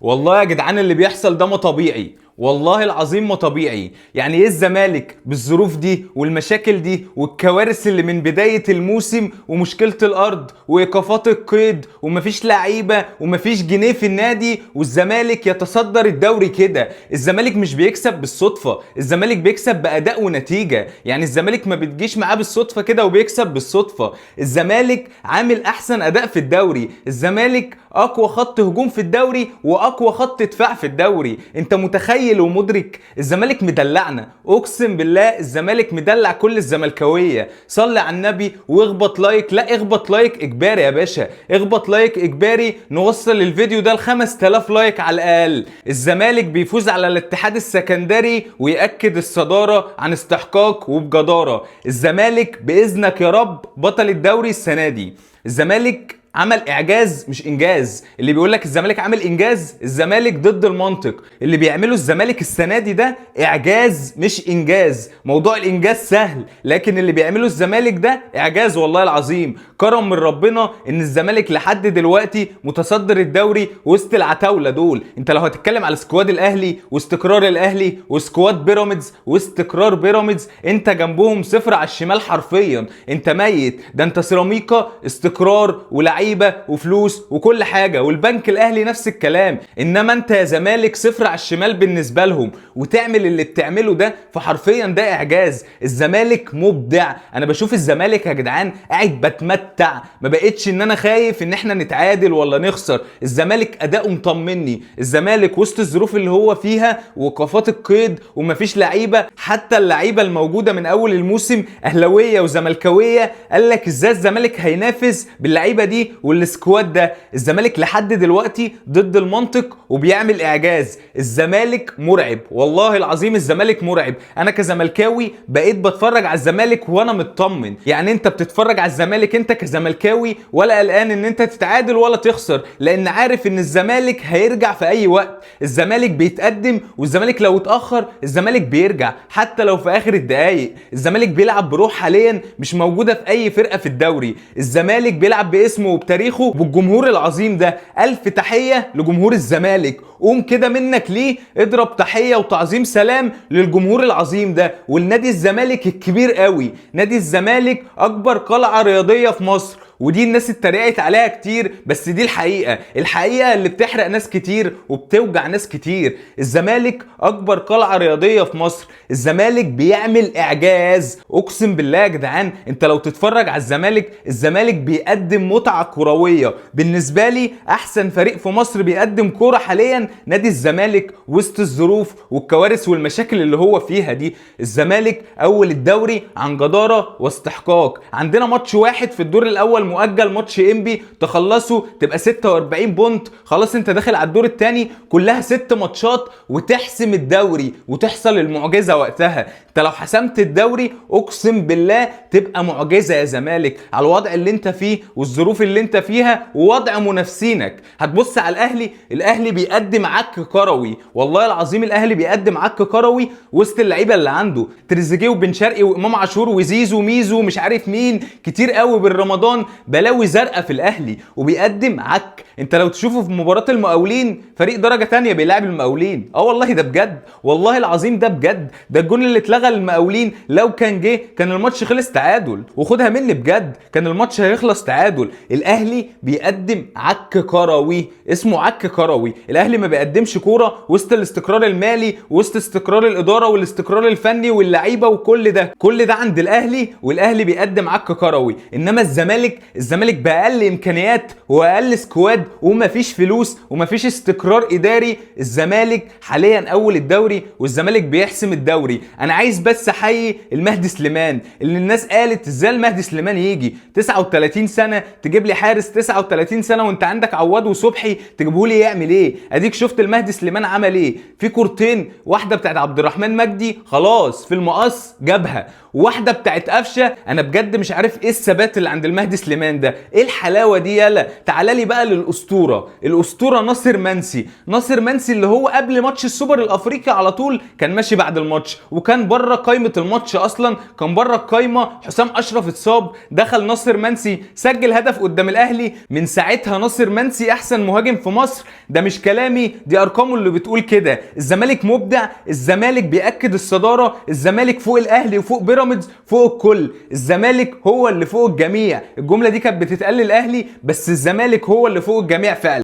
والله يا جدعان اللي بيحصل ده ما طبيعي، والله العظيم ما طبيعي. يعني ايه الزمالك بالظروف دي والمشاكل دي والكوارث اللي من بداية الموسم ومشكلة الارض وايقافات القيد ومفيش لعيبة ومفيش جنيه في النادي، والزمالك يتصدر الدوري كده؟ الزمالك مش بيكسب بالصدفة، الزمالك بيكسب بأداء ونتيجة. يعني الزمالك ما بتجيش معاه بالصدفة كده وبيكسب بالصدفة. الزمالك عامل احسن اداء في الدوري، الزمالك اقوى خط هجوم في الدوري واقوى خط دفاع في الدوري. انت متخيل ومدرك الزمالك مدلعنا؟ اقسم بالله الزمالك مدلع كل الزملكاويه. صلي على النبي واخبط like. لا اخبط like اجباري يا باشا، اخبط like اجباري، نوصل الفيديو ده ل 5000 like على الاقل. الزمالك بيفوز على الاتحاد السكندري ويأكد الصدارة عن استحقاق وبجدارة. الزمالك بإذنك يا رب بطل الدوري السنة دي. الزمالك عمل اعجاز مش انجاز. اللي بيقول لك الزمالك عامل انجاز، الزمالك ضد المنطق. اللي بيعمله الزمالك السنة دي ده اعجاز مش انجاز. موضوع الانجاز سهل، لكن اللي بيعمله الزمالك ده اعجاز والله العظيم. كرم من ربنا ان الزمالك لحد دلوقتي متصدر الدوري وسط العتاوله دول. انت لو هتتكلم على squad الاهلي واستقرار الاهلي و squad بيراميدز واستقرار بيراميدز، انت جنبهم صفر على الشمال حرفيا. انت ميت. ده انت سيراميكا استقرار ولعيبة وفلوس وكل حاجة، والبنك الاهلي نفس الكلام، انما انت يا زمالك صفر على الشمال بالنسبة لهم، وتعمل اللي بتعمله ده، فحرفيا ده اعجاز. الزمالك مبدع. انا بشوف الزمالك يا جدعان قاعد بتمتع، ما بقتش ان انا خايف ان احنا نتعادل ولا نخسر. الزمالك اداؤه مطمني. الزمالك وسط الظروف اللي هو فيها وقفات القيد ومفيش لعيبة، حتى اللعيبة الموجودة من اول الموسم اهلاويه وزملكاويه قال لك ازاي الزمالك هينافس باللعيبه دي وال squad ده؟ الزمالك لحد دلوقتي ضد المنطق وبيعمل اعجاز. الزمالك مرعب والله العظيم، الزمالك مرعب. انا كزملكاوي بقيت بتفرج على الزمالك وانا مطمن. يعني انت بتتفرج على الزمالك انت كزملكاوي ولا قلقان ان انت تتعادل ولا تخسر، لان عارف ان الزمالك هيرجع في اي وقت. الزمالك بيتقدم، والزمالك لو اتاخر الزمالك بيرجع حتى لو في اخر الدقايق. الزمالك بيلعب بروح حاليا مش موجودة في اي فرقه في الدوري. الزمالك بيلعب باسمه وبتاريخه وبالجمهور العظيم ده. الف تحية لجمهور الزمالك. قوم كده منك ليه، اضرب تحية وتعظيم سلام للجمهور العظيم ده والنادي الزمالك الكبير قوي. نادي الزمالك اكبر قلعه رياضية في مصر، ودي الناس اتريقت عليها كتير، بس دي الحقيقة، الحقيقة اللي بتحرق ناس كتير وبتوجع ناس كتير. الزمالك اكبر قلعه رياضية في مصر. الزمالك بيعمل اعجاز اقسم بالله يا جدعان. انت لو تتفرج على الزمالك، الزمالك بيقدم متعه كروية. بالنسبة لي احسن فريق في مصر بيقدم كورة حاليا نادي الزمالك وسط الظروف والكوارث والمشاكل اللي هو فيها دي. الزمالك اول الدوري عن جداره واستحقاق. عندنا ماتش واحد في الدور الاول مؤجل، ماتش انبي، تخلصه تبقى 46 point، خلاص انت داخل على الدور الثاني، كلها 6 ماتشات وتحسم الدوري وتحصل المعجزة وقتها. انت لو حسمت الدوري اقسم بالله تبقى معجزه يا زمالك على الوضع اللي انت فيه والظروف اللي انت فيها ووضع منافسينك. هتبص على الاهلي، الاهلي بيقدم عك كروي والله العظيم. الاهلي بيقدم عك كروي وسط اللعيبة اللي عنده، تريزيجيه وبن شرقي وامام عاشور وزيزو ميزو مش عارف مين، كتير قوي بالرمضان، بلاوي زرقاء في الاهلي وبيقدم عك. انت لو تشوفه في مباراة المقاولين، فريق درجه تانية بيلعب المقاولين، والله ده بجد، والله العظيم ده بجد. ده الجون اللي اتلغى للمقاولين لو كان جه كان الماتش خلص تعادل، وخدها مني بجد كان الماتش هيخلص تعادل. الاهلي بيقدم عك كروي، اسمه عك كروي. الاهلي ما بيقدمش كورة وسط الاستقرار المالي وسط استقرار الادارة والاستقرار الفني واللعيبة وكل ده، كل ده عند الاهلي، والاهلي بيقدم عك كروي. انما الزمالك، الزمالك باقل امكانيات واقل squad ومفيش فلوس ومفيش استقرار اداري، الزمالك حاليا اول الدوري والزمالك بيحسم الدوري. انا عايز بس احيي المهدي سليمان، اللي الناس قالت ازاي المهدي سليمان يجي 39 سنة، تجيب لي حارس 39 سنة وانت عندك عواد وصبحي، تجيبه لي يعمل ايه؟ اديك شفت المهدي سليمان عمل ايه في كورتين، واحدة بتاعت عبد الرحمن مجدي خلاص في المقص جابها، واحدة بتاعت قفشه. انا بجد مش عارف ايه الثبات اللي عند المهدي سليمان ده، ايه الحلاوة دي؟ يلا تعالى لي بقى للاسطوره، الاسطورة ناصر منسي. ناصر منسي اللي هو قبل ماتش السوبر الافريقي على طول كان ماشي بعد الماتش وكان بره بره قائمة الماتش اصلا، كان بره القايمة. حسام اشرف اتصاب، دخل ناصر منسي سجل هدف قدام الاهلي. من ساعتها ناصر منسي احسن مهاجم في مصر. ده مش كلامي، دي ارقامه اللي بتقول كده. الزمالك مبدع، الزمالك بيأكد الصدارة، الزمالك فوق الاهلي وفوق بيراميدز فوق الكل، الزمالك هو اللي فوق الجميع. الجملة دي كانت بتتقال للاهلي، بس الزمالك هو اللي فوق الجميع فعلا.